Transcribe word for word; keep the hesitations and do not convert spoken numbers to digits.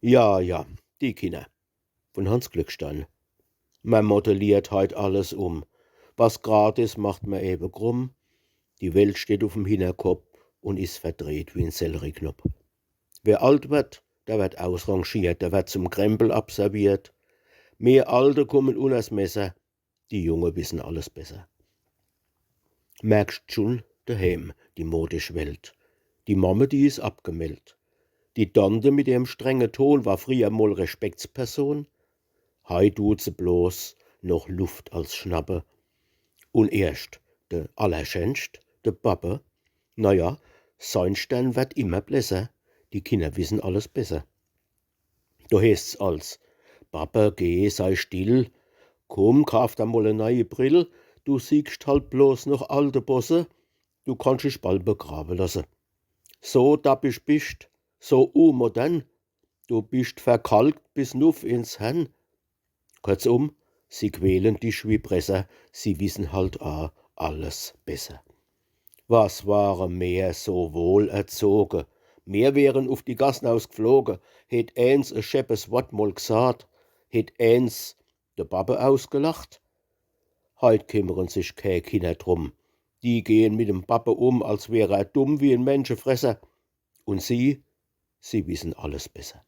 Ja, ja, die Kinner. Vun Hanns Glückstein. Mer modelliert heit alles um. Was grad is, macht mer ewe krumm. Die Welt steht uf em Hinnerkopp un is verdreht wie en Sellerieknopp. Wer alt werd, der werd ausrangiert, der werd zum Krempel abserviert. Mir Alte kummen unners Messer, die Junge wissen alles besser. Merkscht schun deheem die modisch Welt. Die Mamme, die is abgemeldt. Die Tante mit ihrem strenge Ton war frieher mol Respektsperson. Heit dut se bloß noch Luft als schnappe. Un erscht de Allerschenscht, de Babbe, na ja, sein Stern werd immer blässer. Die Kinner wissen alles besser. Do heeßt's als: „Babbe, geh, sei still. Kumm, kaaf der mol e neie Brill. Du siehscht halt bloß noch alte Bosse. Du kannscht dich bald begrawe losse. So dappisch bischt, so umodern. Du bischt verkalkt bis nuff ins Hern.“ Kurzum, sie quälen dich wie Presser, sie wissen halt a alles besser. Was ware mer so wohl erzoge? Mer wären uf die Gass naus gfloge, hätt eens e scheppes Wort mol gsat, hätt eens de Babbe ausgelacht. Heit kimmeren sich kä Kinner drum. Die gehen mit dem Babbe um, als wär er dumm wie en Menschefresser. Un sie, sie wissen alles besser.